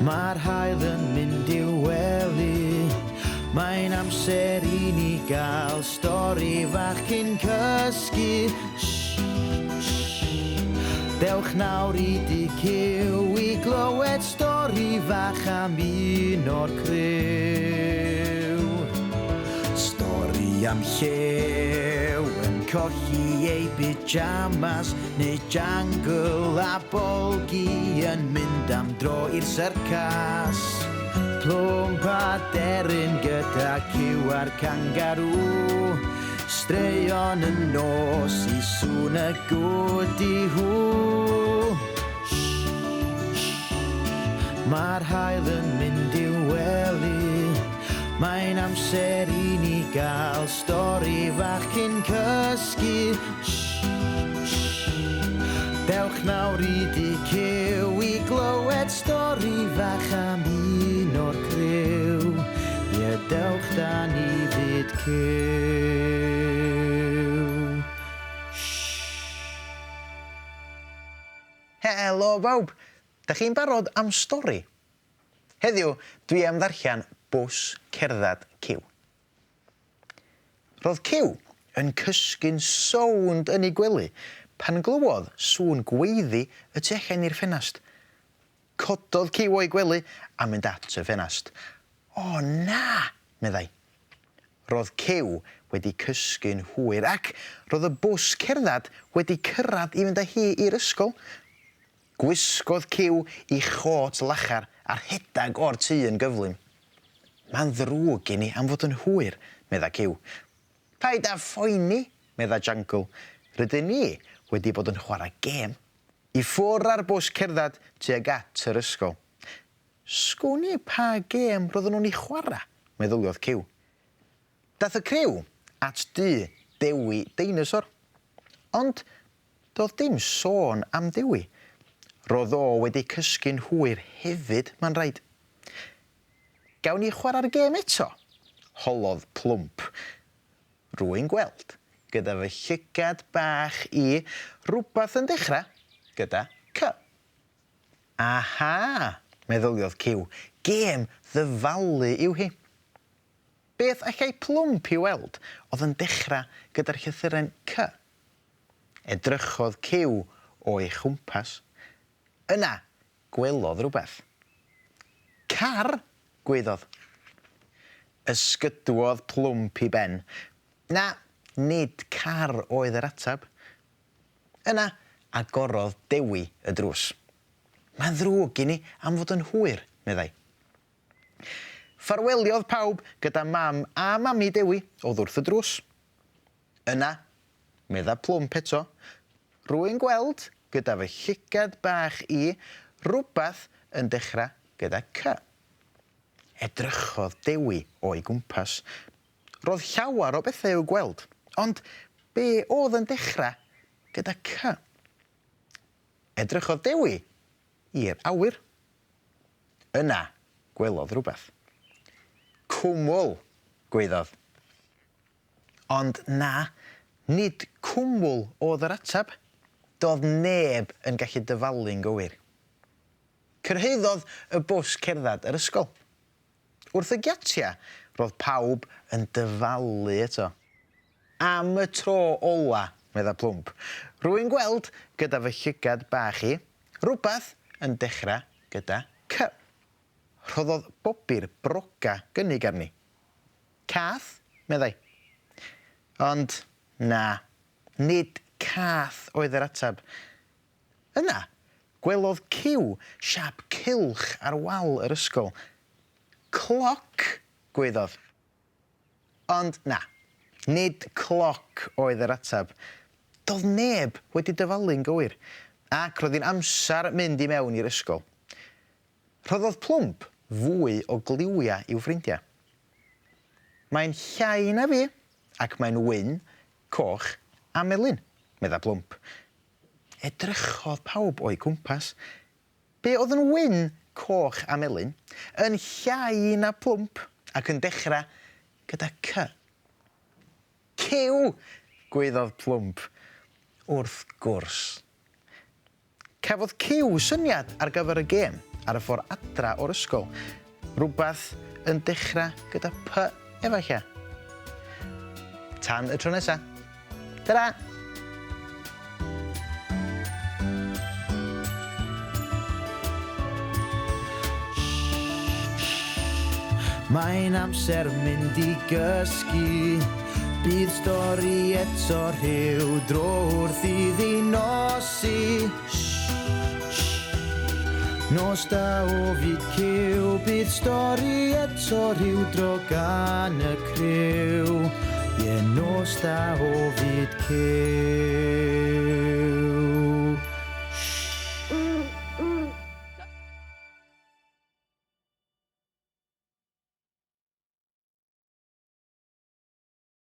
Mae'r haul yn mynd i'w wely. Mae'n amser i ni gael stori fach cyn cysgu. Shh, shh. Dewch nawr i dŷ Cyw i glywed stori fach am un o'r criw. Stori am llew yn colli ei pyjamas neu jangle a Bolgi yn mynd am dro i'r syrcas. Plwmp a deryn gyda cyw a'r cangarŵ. Straeon y nos i sŵn y gwdi-hw. Mae'r haul yn mynd i'w wely. Mae'n amser i ni gael stori fach cyn cysgu. Dewch nawr i dŷ Cyw i glywed stori fach am un o'r criw. Ie, dewch da ni fyd Cyw. Helo bawb! Da chi'n barod am stori? Heddiw, dwi am ddarllen Bws Cerdded Cyw. Roedd Cyw yn cysgu'n sownd yn ei gwely pan glywodd sŵn gweiddi y tu allan i'r ffenast. Cododd Cyw o'i gwely a mynd at y ffenast. O na! meddai. Roedd Cyw wedi cysgu'n hwyr ac roedd y bws cerdded wedi cyrraedd i fynd â hi i'r ysgol. Gwisgodd Cyw ei chôt lachar a rhedeg o'r tŷ yn gyflym. Mae'n ddrwg gen i am fod yn hwyr, medda Cyw. Paid â phoeni, medda Jangle, rydyn ni wedi bod yn chwarae gêm. I ffwrdd â'r bws cerdded tuag at yr ysgol. Sgwn i pa gêm roedden nhw'n ei chwarae, meddyliodd Cyw. Daeth y criw at dŷ Dewi Deinosor. Ond doedd dim sôn am Dewi. Roedd o wedi cysgu'n hwyr hefyd, mae'n rhaid. Gawn ni chwarae'r gêm eto? holodd Plwmp. Rwy'n gweld, gyda fy llygad bach i, rywbeth yn dechrau gyda C. Aha! meddyliodd Cyw, gêm ddyfalu yw hi. Beth allai Plwmp i weld oedd yn dechrau gyda'r llythyren C? Edrychodd Cyw o'i chwmpas. Yna, gwelodd rywbeth. Car! gwaeddodd. Ysgydwodd Plwmp i ben. Na, nid car oedd yr ateb. Yna, agorodd Dewi y drws. Mae'n ddrwg gen i am fod yn hwyr, meddai. Ffarweliodd pawb gyda mam a mami Dewi oedd wrth y drws. Yna, medda Plwmp eto, rwy'n gweld gyda fy llygad bach i rywbeth yn dechrau gyda C. Edrychodd Dewi o'i gwmpas. Roedd llawer o bethau i'w gweld, ond be oedd yn dechrau gyda C? Edrychodd Dewi i'r awyr. Yna, gwelodd rywbeth. Cwmwl! gwaeddodd. Ond na, nid cwmwl oedd yr ateb. Doedd neb yn gallu dyfalu'n gywir. Cyrhaeddodd y bws cerdded yr ysgol. Wrth y giatia, roedd pawb yn dyfalu eto. Am y tro ola, medda Plwmp. Rwy'n gweld, gyda fy llygad bach i, rywbeth yn dechrau gyda C. Rhoddodd Bobi'r broga gynnig arni. Cath? meddai. Ond, na, nid cath oedd yr ateb. Yna, gwelodd Cyw siâp cylch ar wal yr ysgol. Cloc! gwaeddodd. Ond na, nid cloc oedd yr ateb. Doedd neb wedi dyfalu'n gywir, ac roedd hi'n amser mynd i mewn i'r ysgol. Rhoddodd Plwmp fwy o gliwiau i'w ffrindiau. Mae'n llai na fi, ac mae'n wyn, coch a melyn, medda Plwmp. Edrychodd pawb o'u cwmpas. Be oedd yn wyn, coch a melyn, yn llai na Plwmp ac yn dechrau gyda C? Cyw! gwaeddodd Plwmp. Wrth gwrs. Cafodd Cyw syniad ar gyfer y gêm, ar y ffordd adra o'r ysgol. Rhywbeth yn dechrau gyda P efallai. Tan y tro nesa. Tara! Mae'n amser mynd i gysgu. Bydd stori eto rhyw dro wrth iddi nosi. Nos da o fyd cyw, bydd stori eto rhyw dro gan y criw. Ie, nos da o fyd cyw.